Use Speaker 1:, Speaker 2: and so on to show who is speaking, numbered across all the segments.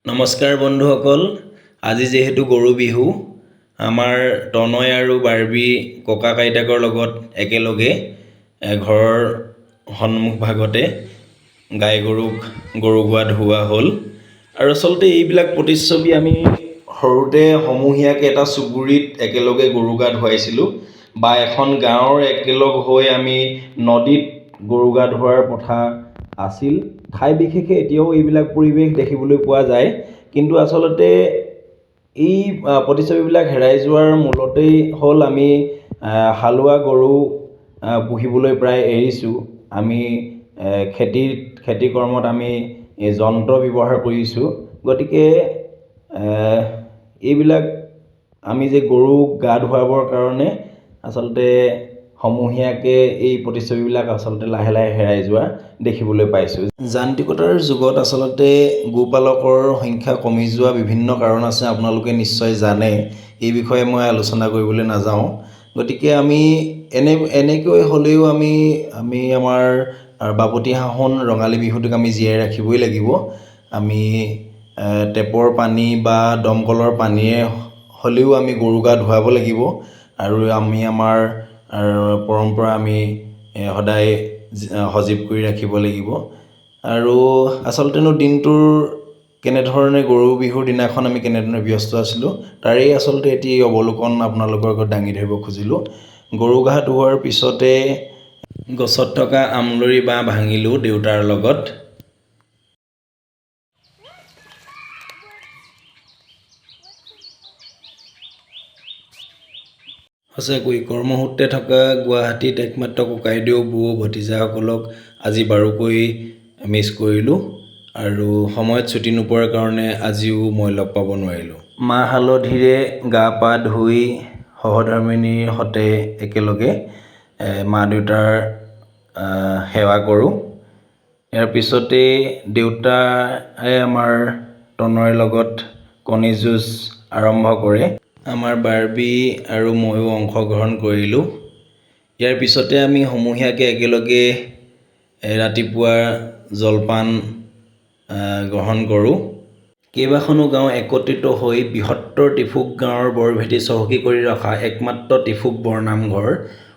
Speaker 1: নমস্কাৰ বন্ধুসকল, আজি যিহেতু গৰু বিহু, আমাৰ তনয় আৰু বাৰ্বি ককাক আইতাকৰ লগত একেলগে ঘৰৰ সন্মুখ ভাগতে গাই গৰুক গৰু গা ধুওৱা হ'ল। আৰু আচলতে এইবিলাক প্ৰতিচ্ছবি আমি সৰুতে সমূহীয়াকৈ এটা চুবুৰীত একেলগে গৰু গা ধুৱাইছিলোঁ বা এখন গাঁৱৰ একেলগ হৈ আমি নদীত গৰু গা ধোৱাৰ প্ৰথা আছিল। ঠাই বিশেষে এতিয়াও এইবিলাক পৰিৱেশ দেখিবলৈ পোৱা যায়। কিন্তু আচলতে এই প্ৰতিচ্ছবিবিলাক হেৰাই যোৱাৰ মূলতেই হ'ল আমি হালোৱা গৰু পুহিবলৈ প্ৰায় এৰিছোঁ। আমি খেতিত, খেতি কৰ্মত আমি যন্ত্ৰ ব্যৱহাৰ কৰিছোঁ। গতিকে এইবিলাক আমি যে গৰুক গা ধুৱাবৰ কাৰণে আচলতে সমূহীয়াকৈ এই প্ৰতিচ্ছবিবিলাক আচলতে লাহে লাহে হেৰাই যোৱা দেখিবলৈ পাইছোঁ। যান্ত্ৰিকতাৰ যুগত আচলতে গোপালকৰ সংখ্যা কমি যোৱা বিভিন্ন কাৰণ আছে, আপোনালোকে নিশ্চয় জানে। এই বিষয়ে মই আলোচনা কৰিবলৈ নাযাওঁ। গতিকে আমি এনেকৈ হ'লেও আমি আমাৰ বাপতি সাহোন ৰঙালী বিহুটোক আমি জীয়াই ৰাখিবই লাগিব। আমি টেপৰ পানী বা দমকলৰ পানীয়ে হ'লেও আমি গৰু গা ধুৱাব লাগিব আৰু আমি আমাৰ পৰম্পৰা আমি সদায় সজীৱ কৰি ৰাখিব লাগিব। আৰু আচলতেনো দিনটোৰ কেনেধৰণে গৰু বিহুৰ দিনাখন আমি কেনেধৰণে ব্যস্ত আছিলোঁ, তাৰেই আচলতে এটি অৱলোকন আপোনালোকৰ আগত দাঙি ধৰিব খুজিলোঁ। গৰু গা ধোৱাৰ পিছতে গছত থকা আমলৰি বাঁহ ভাঙিলোঁ দেউতাৰ লগত। সঁচাকৈ কৰ্মসূত্ৰে থকা গুৱাহাটীত একমাত্ৰ ককাইদেউ, বৌ, ভতিজাসকলক আজি বাৰুকৈ মিছ কৰিলোঁ আৰু সময়ত ছুটি নোপোৱাৰ কাৰণে আজিও মই লগ পাব নোৱাৰিলোঁ। মাহ হালধিৰে গা পা ধুই সহধৰ্মিনীৰ সতে একেলগে মা দেউতাৰ সেৱা কৰোঁ। ইয়াৰ পিছতেই দেউতাই আমাৰ তনয়ৰ লগত কণী যুঁজ আৰম্ভ কৰে। আমাৰ বাৰ্বি আৰু ময়ো অংশগ্ৰহণ কৰিলোঁ। ইয়াৰ পিছতে আমি সমূহীয়াকৈ একেলগে ৰাতিপুৱা জলপান গ্ৰহণ কৰোঁ। কেইবাখনো গাঁও একত্ৰিত হৈ বৃহত্তৰ টিফুক গাঁৱৰ বৰভেটি চহকী কৰি ৰখা একমাত্ৰ টিফুক বৰনামঘৰ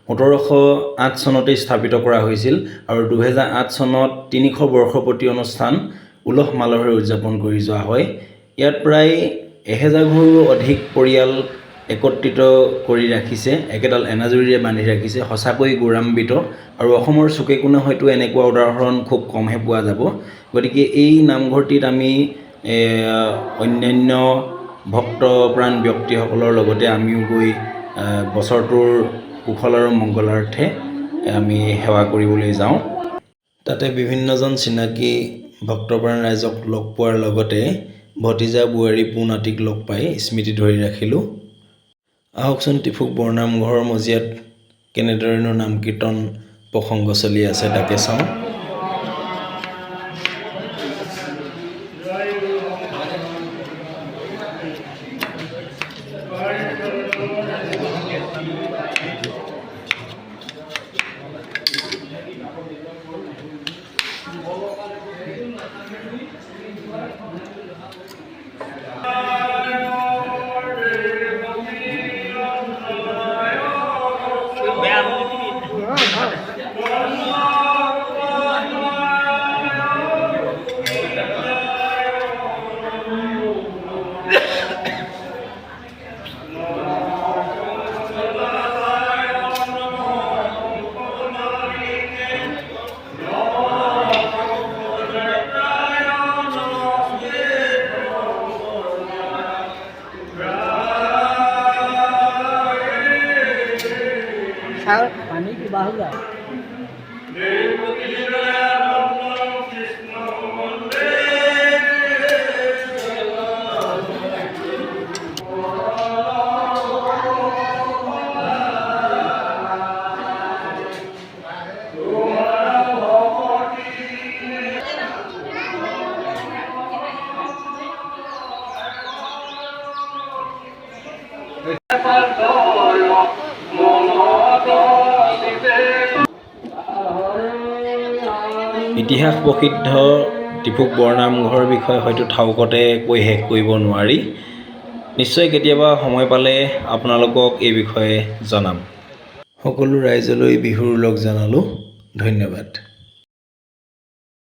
Speaker 1: 1708 চনতে স্থাপিত কৰা হৈছিল আৰু 2008 চনত 300 বৰ্ষপূৰ্তি অনুষ্ঠান উলহ মালহেৰে উদযাপন কৰি যোৱা হয়। ইয়াত প্ৰায় 1000 ঘৰৰো অধিক পৰিয়াল একত্ৰিত কৰি ৰাখিছে, একেডাল এনাজৰীৰে বান্ধি ৰাখিছে। সঁচাকৈ গৌৰৱান্বিত আৰু অসমৰ চুকে কোণে হয়তো এনেকুৱা উদাহৰণ খুব কমহে পোৱা যাব। গতিকে এই নামঘৰটিত আমি অন্যান্য ভক্তপ্ৰাণ ব্যক্তিসকলৰ লগতে আমিও গৈ বছৰটোৰ কুশল আৰু মংগলাৰ্থে আমি সেৱা কৰিবলৈ যাওঁ। তাতে বিভিন্নজন চিনাকি ভক্তপ্ৰাণ ৰাইজক লগ পোৱাৰ লগতে ভতিজা, বোৱাৰী, পো নাতিক লগ পাই স্মৃতি ধৰি ৰাখিলোঁ। আহকচোন টিফুক বৰনামঘৰৰ মজিয়াত কেনেদৰেনো নাম কীৰ্তন প্ৰসংগ চলি আছে তাকে চাওঁ।
Speaker 2: পানী কিবা হৈ যায়।
Speaker 1: ইতিহাস প্ৰসিদ্ধ টিফুক বৰনামঘৰৰ বিষয়ে হয়তো থাউকতে কৈ শেষ কৰিব নোৱাৰি। নিশ্চয় কেতিয়াবা সময় পালে আপোনালোকক এই বিষয়ে জনাম। সকলো ৰাইজলৈ বিহুৰ লগ জনালোঁ, ধন্যবাদ।